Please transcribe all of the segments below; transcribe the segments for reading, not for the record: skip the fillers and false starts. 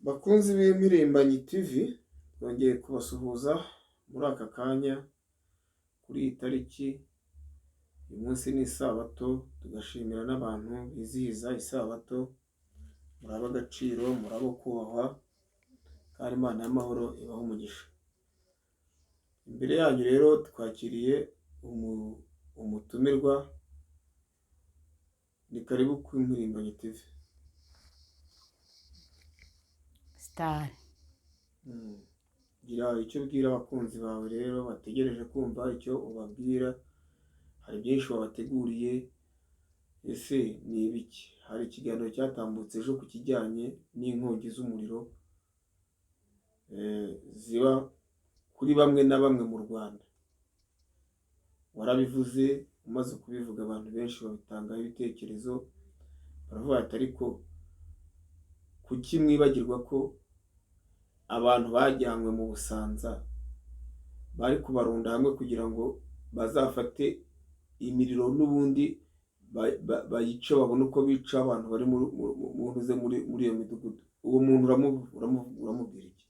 Bakunzi b'Impirimbanyi TV, twongeye kubasuhuza muri aka kanya kuri iyi tariki. Uyu munsi ni Isabato, tugashimira n'abantu bizihiza Isabato. Muri ab'agaciro, muri abo kubahwa, kandi Imana y'amahoro ibahe umugisha. Imbere yanyu rero twakiriye umutumirwa. Ni karibu ku Impirimbanyi TV. Sitari. Gira icyo ubwira abakunzi bawe rero bategereje kumva icyo ubabwira. Hari byinshi wabateguriye, ese ni ibiki? Hari ikiganiro cyatambutse ejo ku kijyanye n'inkongi z'umuriro ziba kuri bamwe na bamwe mu Rwanda. Warabivuze, umaze kubivuga abantu benshi babitangaho ibitekerezo, baravuga bati: "Ariko kuki mwibagirwa ko abantu bajyanywe mu Busanza bari kubarunda hamwe kugira ngo bazafate imiriro n'ubundi bayice, babone uko bica abantu bari muri iyo midugudu?" Uwo muntu uramubwira iki?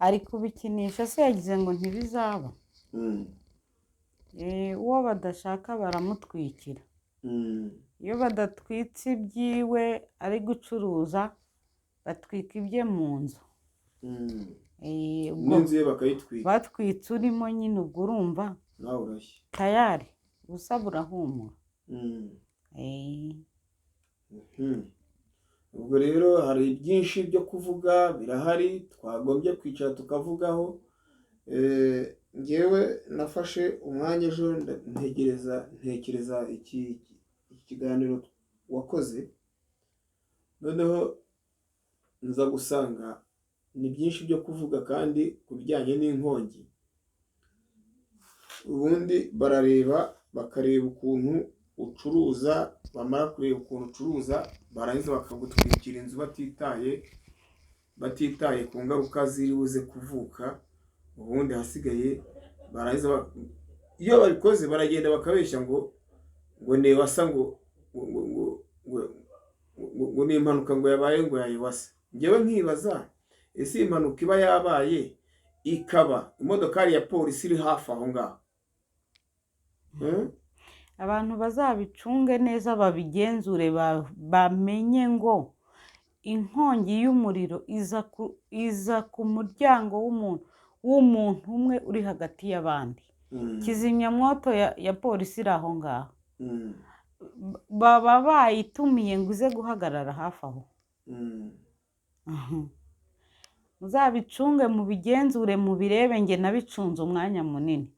Ari kubikinisha se? Yagize ngo ntibizaba. Uwo badashaka baramutwikira. Iyo badatwitse ibyiwe ari gucuruza, batwika ibye mu nzu. Ubwo N'inzu ye bakayitwika. Batwitse urimo nyine, ubwo urumva Nawe urashye. Tayari ubusa burahumura. Ubwo rero hari byinshi byo kuvuga birahari twagombye kwicara tukavugaho. Njyewe nafashe umwanya ejo, ntegereza, ntekereza iki kiganiro wakoze, noneho nza gusanga ni byinshi byo kuvuga. Kandi ku bijyanye n'inkongi, ubundi barareba, bakareba ukuntu ucuruza, bamara kureba ukuntu ucuruza, barangiza bakagutwikira inzu batitaye ku ngaruka ziri buze kuvuka. Ubundi ahasigaye barangiza iyo babikoze baragenda bakabeshya ngo newasa, ngo ni impanuka ngo yabaye, ngo yayiwasa. Njyewe nkibaza: ese iyi mpanuka iba yabaye, ikaba imodokari ya polisi iri hafi aho ngaho? Abantu bazabicunge neza, babigenzure, bamenye ngo inkongi y'umuriro iza ku muryango w'umuntu umwe uri hagati y'abandi. Kizimyamwoto ya polisi iri aho ngaho, baba bayitumiye ngo ize guhagarara hafi aho. Muzabicunge, mubigenzure, mubirebe. Njye nabicunze umwanya munini.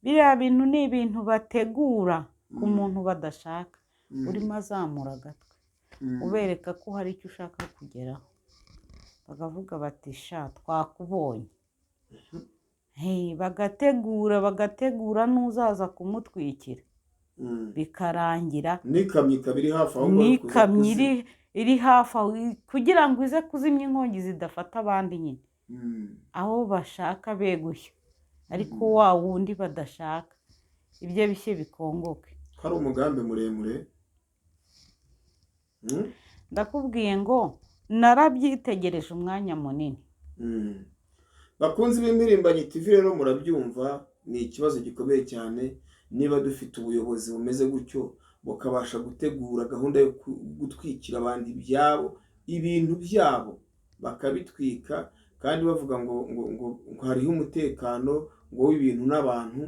Biriya bintu ni ibintu bategura ku muntu badashaka, urimo azamura agatwe, ubereka ko hari icyo ushaka kugeraho, bakavuga bati: "Sha, twakubonye." Hey, bagategura, bagategura n'uzaza kumutwikira, bikarangira N'ikamyo ikaba iri hafi aho ngaho iri kuza n'ikamyo kuzimya. iri hafi aho kugira ngo ize kuzimya inkongi zidafata abandi nyine, aho bashaka begushya, ariko wa wundi badashaka ibyo bishye bikongoke. Hari umugambi muremure. Ndakubwiye ngo narabyitegereje umwanya munini. Bakunzi b'Impirimbanyi TV rero, murabyumva, ni ikibazo gikomeye cyane. Niba dufite ubuyobozi bumeze gutyo, bukabasha gutegura gahunda yo gutwikira abantu ibyabo, ibintu byabo bakabitwika, kandi bavuga ngo hariho umutekano ngo w'ibintu n'abantu,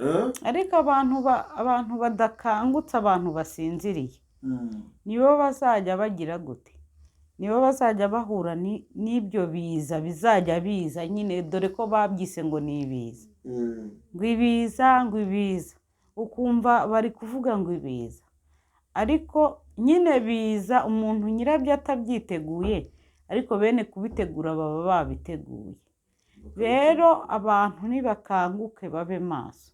eh? Ariko abantu badakangutse, abantu basinziriye, nibo bazajya bagira gute? Nibo bazajya bahura n'ibyo biza bizajya biza nyine, dore ko babyise ngo ni ibiza, ngo ibiza, ngo ibiza, ukumva bari kuvuga ngo ibiza, ariko nyine biza umuntu nyirabyo atabyiteguye, ariko bene kubitegura baba babiteguye. Rero abantu nibakanguke, babe maso,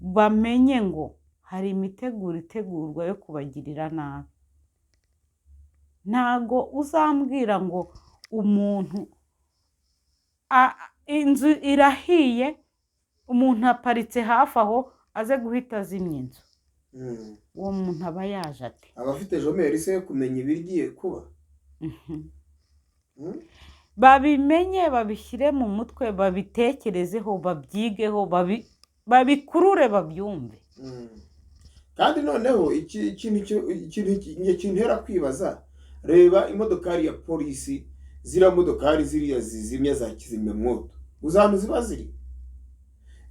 bamenye ngo hari imiteguro itegurwa yo kubagirira nabi. Ntago uzambwira ngo umuntu inzu irahiye, umuntu aparitse hafi aho, aze guhita azimya inzu. Uwo muntu aba yaje ate? Aba afite jomeri se yo kumenya ibigiye kuba? Babimenye, babishyire mu mutwe, babitekerezeho, babyigeho, babikurure, babyumve. Kandi noneho ikintu kintera kwibaza, reba imodokari ya polisi, ziriya modokari ziriya zizimya za kizimyamwoto, uzi ahantu ziba ziri?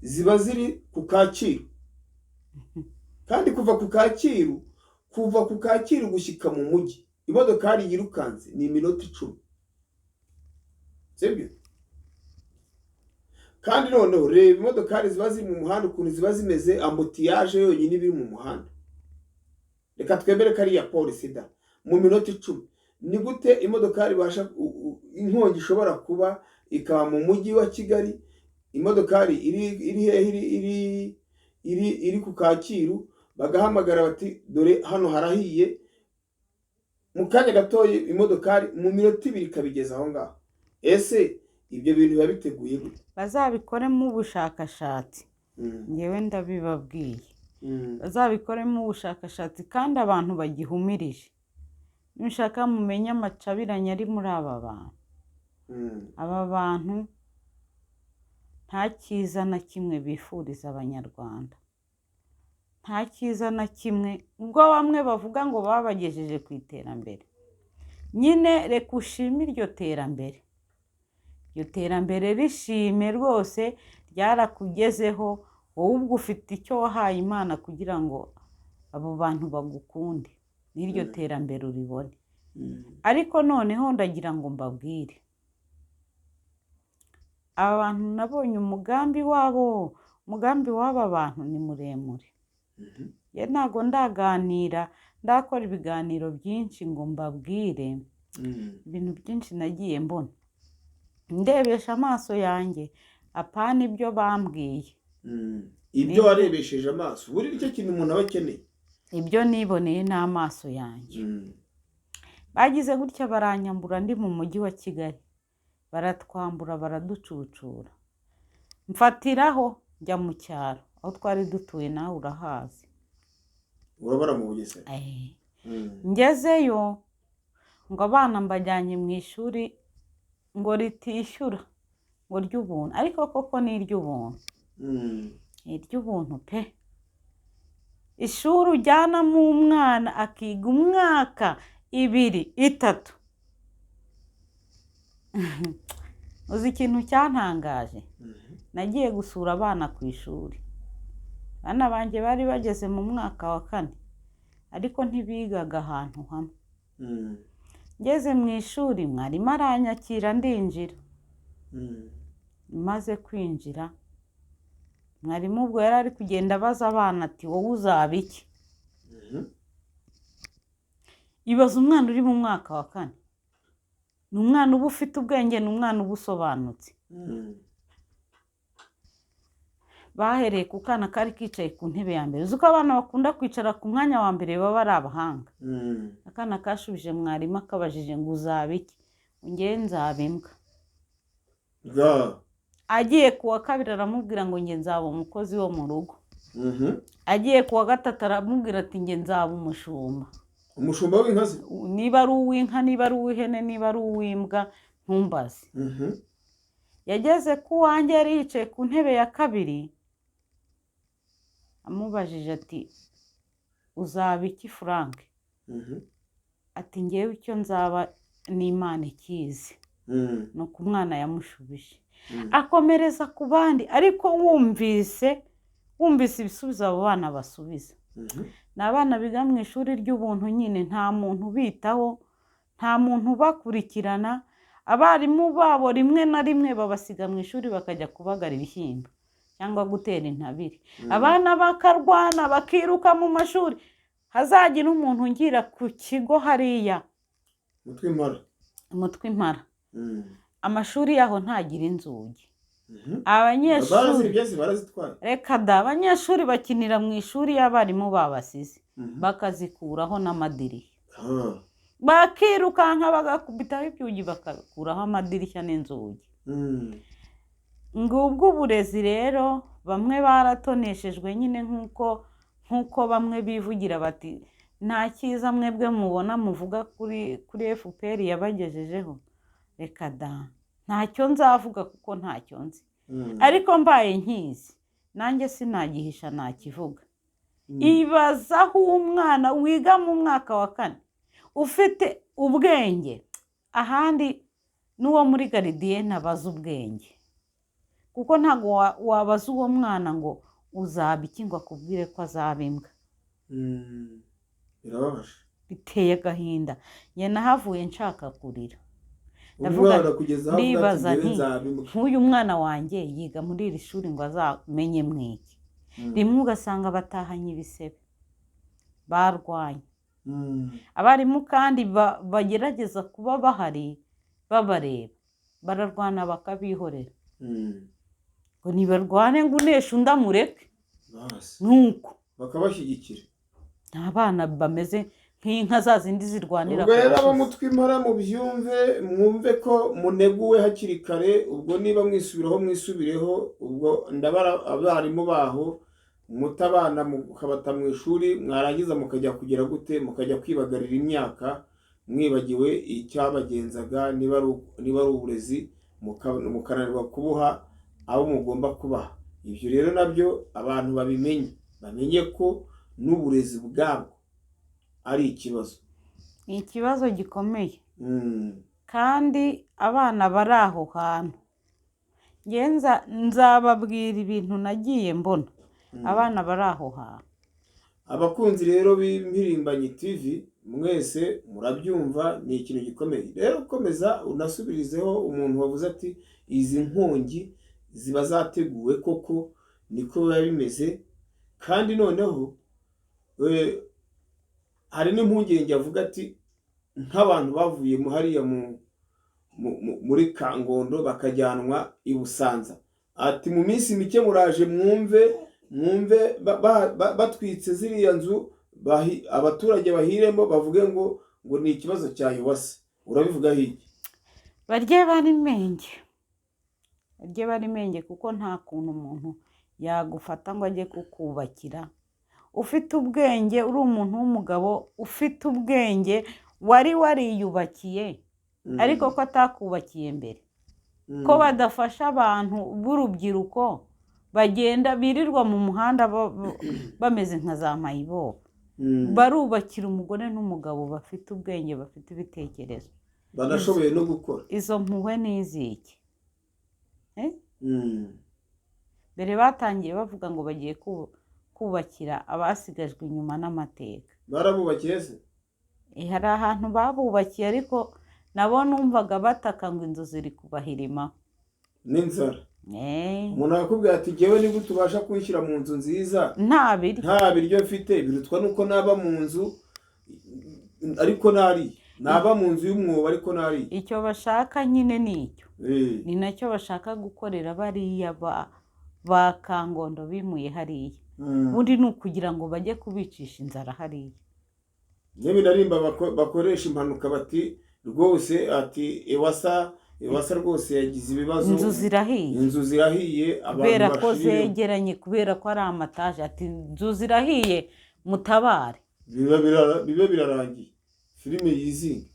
Ziba ziri ku Kacyiru. Kandi kuva ku Kacyiru gushyika mu mujyi, imodokari yirukanse ni iminota 10, sibyo? Kandi noneho reba imodokari ziba ziri mu muhanda ukuntu ziba zimeze, embouteillage yonyine iba iri mu muhanda. Reka twemere ko ari iya polisi da. Mu minota 10 ni gute imodokari ibasha inkongi ishobora kuba ikaba mu mujyi wa Kigali, imodokari iri hehe? Iri ku Kacyiru, bagahamagara bati: "Dore hano harahiye." Mu kanya gatoya imodokari mu minota 2 ikabigeza aho ngaho. Ese ibyo bintu biba biteguye gute? Bazabikoremo ubushakashatsi. Ngewe ndabibabwiye. Bazabikoremo ubushakashatsi, kandi abantu bagihumirije, nushaka mumenye amacabiranya ari muri aba bantu. Aba bantu nta cyiza na kimwe bifuriza Abanyarwanda, nta cyiza na kimwe. Ubwo bamwe bavuga ngo babagejeje ku iterambere nyine, reka ushime iryo terambere, iryo terambere rishime rwose, ryarakugezeho. Wowe ubwo ufite icyo wahaye Imana kugira ngo abo bantu bagukunde n'iryo terambere uribone. Ariko noneho ndagira ngo mbabwire, aba bantu nabonye umugambi wabo, umugambi w'aba bantu ni muremure. Ye, ntabwo ndaganira, ndakora ibiganiro byinshi ngo mbabwire ibintu byinshi nagiye mbona ndebesha amaso yanjye, apana ibyo bambwiye. Ibyo warebesheje amaso, buri nicyo kintu umuntu aba akeneye. Ibyo niboneye n'amaso yanjye. Bagize gutya baranyambura ndi mu mujyi wa Kigali, baratwambura, baraducucura, mfatiraho njya mu cyaro aho twari dutuye, nawe urahazi. Urabara mu Bugesera. Ngezeyo ngo abana mbajyanye mu ishuri ngo ritishyura, ngo ry'ubuntu, ariko koko ni iry'ubuntu. Ni iry'ubuntu pe. Ishuri ujyanamo umwana akiga umwaka, 2, 3. Uzi ikintu cyantangaje? Nagiye gusura abana ku ishuri. Abana banjye bari bageze mu mwaka wa kane, ariko ntibigaga ahantu hamwe. Ngeze mu ishuri, mwarimu aranyakira, ndinjira. Maze kwinjira, mwarimu ubwo yari ari kugenda abaza abana ati: "Wowe uzaba iki?" Ibaza umwana uri mu mwaka wa kane, ni umwana uba ufite ubwenge, ni umwana uba usobanutse. Bahereye ku kana kari kicaye ku ntebe ya mbere. Uzi ko abana bakunda kwicara ku mwanya wa mbere baba ari abahanga. Akana kashubije mwarimu akabajije ngo: "Uzaba iki?" "Ngewe nzaba imbwa." Agiye ku wa kabiri aramubwira ngo: "Nge nzaba umukozi wo mu rugo." Agiye ku wa gatatu aramubwira ati: "Nge nzaba umushumba." Umushumba w'inka se? Niba ari uw'inka, niba ari uw'ihene, niba ari uw'imbwa, ntumbaze. Yageze ku wanjye yari yicaye ku ntebe ya kabiri, amubajije ati: "Uzaba iki, Frank?" Ati: "Ngewe icyo nzaba n'Imana ikizi." Ni uko umwana yamushubije. Akomereza ku bandi, ariko wumvise ibisubizo abo bana basubiza. Ni abana biga mu ishuri ry'ubuntu nyine, nta muntu ubitaho, nta muntu ubakurikirana. Abarimu babo rimwe na rimwe babasiga mu ishuri bakajya kubagara ibishyimbo cyangwa gutera intabire. Abana bakarwana, bakiruka mu mashuri. Hazagira umuntu ngira ku kigo hariya. Mutwe impara. Umutwe impara. Amashuri yaho ntagira inzugi. Abanyeshuri Barazibye, barazitwaye. Reka da! Abanyeshuri bakinira mu ishuri iyo abarimu babasize, bakazikuraho n'amadirishya. Bakirukanka bagakubitaho ibyugi, bakakuraho amadirishya n'inzugi. Ngubwo uburezi rero. Bamwe baratoneshejwe nyine nk'uko Nk'uko bamwe bivugira bati nta cyiza mwebwe mubona muvuga kuri FPR yabagejejeho. Reka da, ntacyo nzavuga kuko ntacyo nzi. Ariko mbaye nkizi nanjye sinagihisha, nakivuga. Ibazaho umwana wiga mu mwaka wa kane ufite ubwenge, ahandi n'uwo muri gardienne abaza ubwenge, kuko ntabwo wabaza uwo mwana ngo uzaba iki ngo akubwire ko azaba imbwa. Birababaje. Biteye agahinda. Njye nahavuye nshaka kurira. Ndavuga, Umwana kugeza aho avuga ati ndibaza njyewe nti nzaba imbwa. Nk'uyu mwana wanjye yiga muri iri shuri ngo azamenye mwiki? Rimwe ugasanga batahanye ibisebe, barwanye. Abarimu kandi bagerageza kuba bahari babareba, bararwana bakabihorera. Ngo nibarwane, ngo uneshe undi amureke. Basi. Nuko Bakabashyigikira. Ni abana bameze nk'inka za zindi zirwanira Ubwo ku rero abo gasozi. mutwe impara mubyumve, mwumve ko muneguwe hakiri kare. Ubwo niba mwisubiraho, mwisubireho. Ubwo ndabara abarimu baho muta abana mukabata mu ishuri, mwarangiza mukajya kugira gute? Mukajya kwibagarira imyaka mwibagiwe icyabagenzaga, niba ari uburezi, mukananirwa kubuha abo mugomba kubaha. Ibyo rero nabyo abantu babimenye, bamenye ko n'uburezi bwabwo ari ikibazo. Ni ikibazo gikomeye. Kandi abana bari aho hantu, njye nzababwira ibintu nagiye mbona. Abana bari aho hantu. Abakunzi rero b'Impirimbanyi TV mwese murabyumva, ni ikintu gikomeye. Rero komeza unasubirizeho umuntu wavuze ati izi nkongi ziba zateguwe koko, niko biba bimeze. Kandi noneho hari n'impungenge avuga ati nk'abantu bavuye mu hariya muri Kangondo bakajyanwa i Busanza, ati mu minsi mike muraje mwumve batwitse ziriya nzu, abaturage bahiremo bavuge ngo ni ikibazo cya Ewasa. Urabivugaho iki? Barye bari menge, barye bari menge, kuko nta kuntu umuntu yagufata ngo ajye kukubakira ufite ubwenge, uri umuntu w'umugabo ufite ubwenge, wari wariyubakiye, ariko ko atakubakiye mbere, ko badafasha abantu b'urubyiruko bagenda birirwa mu muhanda bameze nka za mayibobo. Barubakira umugore n'umugabo bafite ubwenge, bafite ibitekerezo, Banashoboye no gukora. Izo mpuhwe ni iziki? Mbere batangiye bavuga ngo bagiye kubakira abasigajwe inyuma n'amateka. Barabubakiye se? Hari ahantu babubakiye, ariko nabo numvaga bataka ngo inzu ziri kubahirimaho. N'inzara. Umuntu arakubwira ati jyewe nigute ubasha kunshyira mu nzu nziza Nta biryo. nta biryo mfite? Birutwa nuko naba mu nzu ariko nariye, naba mu nzu y'umwobo ariko nariye. Icyo bashaka nyine ni icyo. Ni nacyo bashaka gukorera bariya ba Kangondo bimuye hariya. Ubundi ni ukugira ngo bajye kubicisha inzara hariya. N'ibinarimba bakoresha impanuka bati rwose, ati Ewasa, Ewasa rwose yagize ibibazo. Inzu zirahiye. Inzu zirahiye, abantu Kubera ko bashiriyemo. zegeranye, kubera ko ari amataje, ati inzu zirahiye, mutabare. Biba birarangiye, filime yizinga.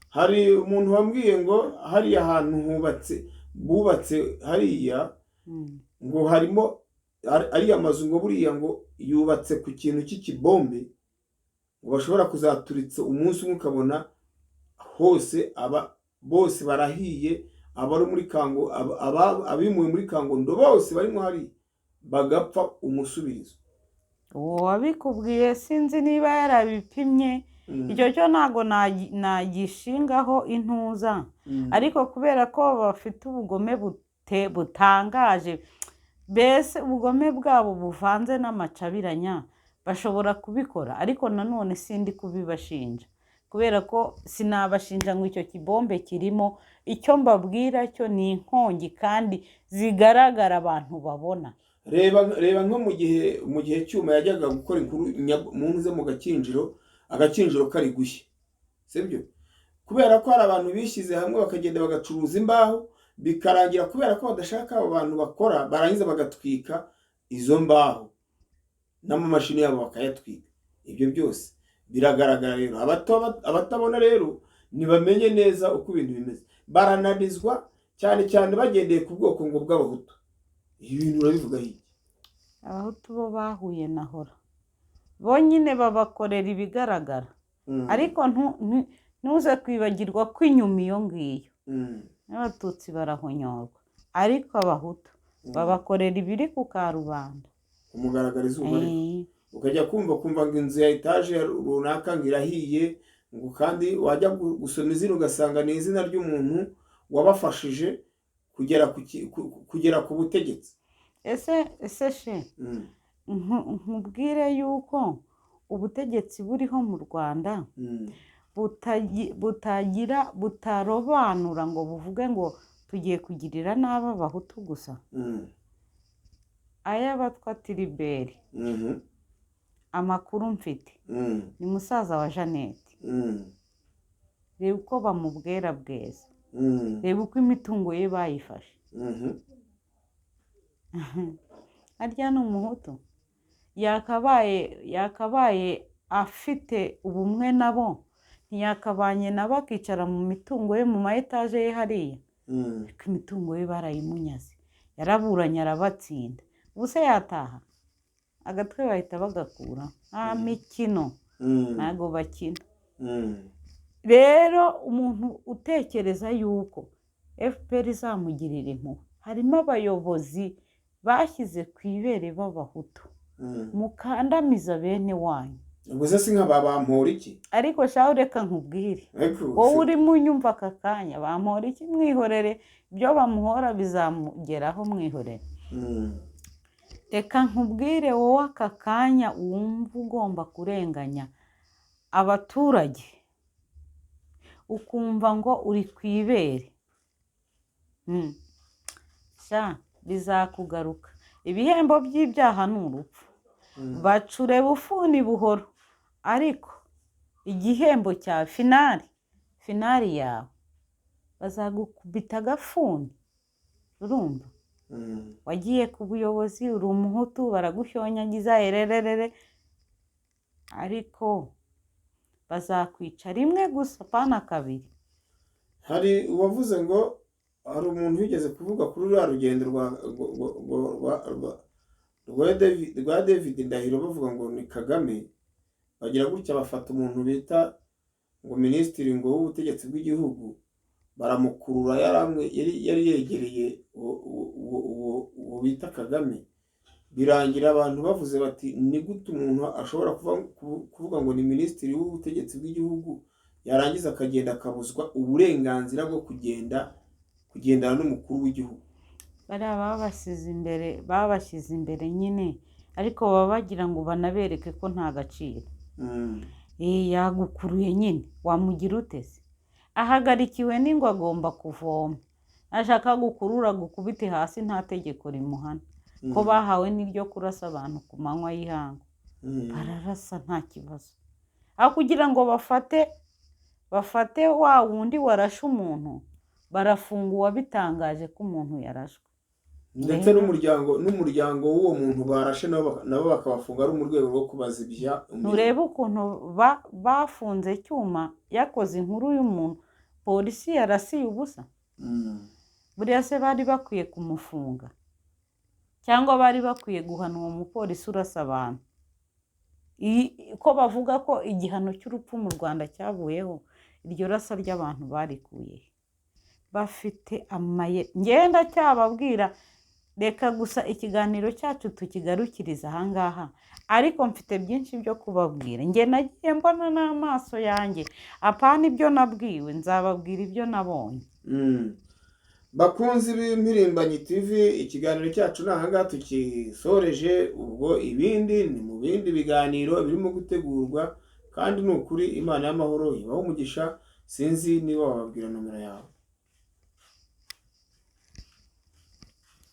Hari umuntu wambwiye ngo hariya hantu hubatse, bubatse hariya, ngo harimo ariya mazu, ngo buriya ngo yubatse ku kintu cy'ikibombe, ngo bashobora kuzaturitsa umunsi umwe ukabona hose aba bose barahiye, abari muri Kango, abimuwe muri Kangondo bose barimo hariya bagapfa umusubirizo. Uwo wabikubwiye sinzi niba yarabipimye. Icyo cyo ntabwo nagishingaho intuza. Ariko kubera ko bafite ubugome butangaje, mbese ubugome bwabo buvanze n'amacabiranya, bashobora kubikora. Ariko nanone sindi kubibashinja, kubera ko sinabashinja ngo icyo kibombe kirimo. Icyo mbabwira cyo ni inkongi kandi zigaragara, abantu babona. Reba nko mu gihe Cyuma yajyaga gukora inkuru mu ntuze mu Gakinjiro, Agakinjiro kari gushya, sibyo? Kubera ko hari abantu bishyize hamwe bakagenda bagacuruza imbaho, bikarangira kubera ko badashaka abo bantu bakora, barangiza bagatwika izo mbaho. N'amamashini yabo bakayatwika. Ibyo byose biragaragara. Rero abatabona rero ntibamenye neza uko ibintu bimeze, barananizwa cyane cyane bagendeye ku bwoko ngo bw'Abahutu. Ibi bintu urabivuga iki? Abahutu bo bahuye na hora, bonyine babakorera ibigaragara. Ariko ntuze kwibagirwa ko inyuma iyo ngiyo n'Abatutsi barahonyorwa, ariko Abahutu babakorera ibiri ku karubanda. Kumugaragara izuba riva. Ukajya kumva ngo inzu ya etaje runaka ngo irahiye, ngo kandi wajya gusoma izina ugasanga ni izina ry'umuntu wabafashije kugera ku butegetsi. Ese she, nkubwire yuko ubutegetsi buriho mu Rwanda butagira, butarobanura ngo buvuge ngo tugiye kugirira nabi Abahutu gusa. Ayabatwa Tiriberi, amakuru mfite, ni musaza wa Jeannette. Reba uko bamubwera bweza. Reba uko imitungo ye bayifashe. Harya ni Umuhutu? Yakabaye afite ubumwe nabo, ntiyakabanye nabo akicara mu mitungo ye, mu ma etaje ye hariya. Ariko imitungo ye barayimunyaze, yaraburanye arabatsinda. Ubu se yataha? Agatwe bahita bagakura, nta mikino. Ntabwo bakina. Rero umuntu utekereza yuko FPR izamugirira impuhwe, harimo abayobozi bashyize ku ibere b'Abahutu, mukandamiza bene wanyu. Ubwo se si nka ba Bamporiki? Ariko shaho, reka nkubwire. Ariko Wowe urimo unyumva aka kanya, Bamporiki mwihorere, ibyo bamuhora bizamugeraho, mwihorere. Reka nkubwire, wowe aka kanya wumva ugomba kurenganya abaturage, ukumva ngo uri ku ibere, Sha, bizakugaruka. Ibihembo by'ibyaha ni urupfu. Bacure bufuni buhoro, ariko igihembo cya finale yawe, bazagukubita agafuni, urumva? Wagiye ku buyobozi uri Umuhutu, baragushonyagiza erererere, ariko bazakwica rimwe gusa, pana kabiri. Hari uwavuze ngo hari umuntu wigeze kuvuga kuri ruriya rugendo rwa David Ndahiro, bavuga ngo ni Kagame. Bagira gutya bafata umuntu bita ngo minisitiri ngo w'ubutegetsi bw'igihugu, baramukurura, yari yegereye uwo bita Kagame. Birangira abantu bavuze bati: "Ni gute umuntu ashobora kuvuga ngo ni minisitiri w'ubutegetsi bw'igihugu, yarangiza akagenda akabuzwa uburenganzira bwo kugendana n'umukuru w'igihugu?" Bariya babashyize imbere nyine, ariko baba bagira ngo banabereke ko nta gaciro. Yagukuruye nyine, wamugira ute se? Ahagarikiwe n'ingwe, agomba kuvoma. Nashaka gukurura gukubite hasi, nta tegeko rimuhana ko bahawe n'iryo kurasa abantu ku manywa y'ihangu. Bararasa nta kibazo. Aho kugira ngo bafate wa wundi warashe umuntu, barafunga uwabitangaje ko umuntu yarashwe. Ndetse n'umuryango w'uwo muntu barashe nabo bakabafunga, ari mu rwego rwo kubazibya imirimo. Nturebe ukuntu bafunze Cyuma yakoze inkuru y'umuntu polisi yarasiye ubusa? Buriya se bari bakwiye kumufunga, cyangwa bari bakwiye guhana uwo mupolisi urasa abantu? Ko bavuga ko igihano cy'urupfu mu Rwanda cyavuyeho, iryo rasa ry'abantu barikuye he? Bafite amaye ngenda cyababwira. Reka gusa ikiganiro cyacu tukigarukiriza ahangaha, ariko mfite byinshi byo kubabwira. Njye nagiye mbona n'amaso yanjye, apana ibyo nabwiwe, nzababwira ibyo nabonye. Bakunzi b'Impirimbanyi TV, ikiganiro cyacu ni ahangaha tukisoreje. Ubwo ibindi ni mu bindi biganiro birimo gutegurwa, kandi ni ukuri Imana y'amahoro ibahe umugisha. Sinzi niba wababwira nomero yawe.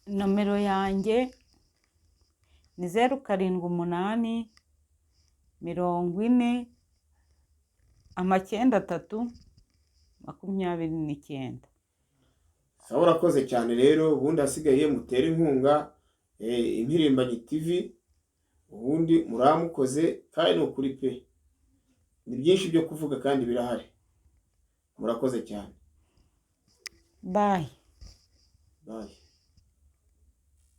Nomero yanjye ni 078 40 93 29. Sawa, urakoze cyane. Rero ubundi hasigaye mutere inkunga Impirimbanyi TV. Ubundi muramukoze kandi ni ukuri pe, ni byinshi byo kuvuga kandi birahari. Murakoze cyane. Bye. Bye.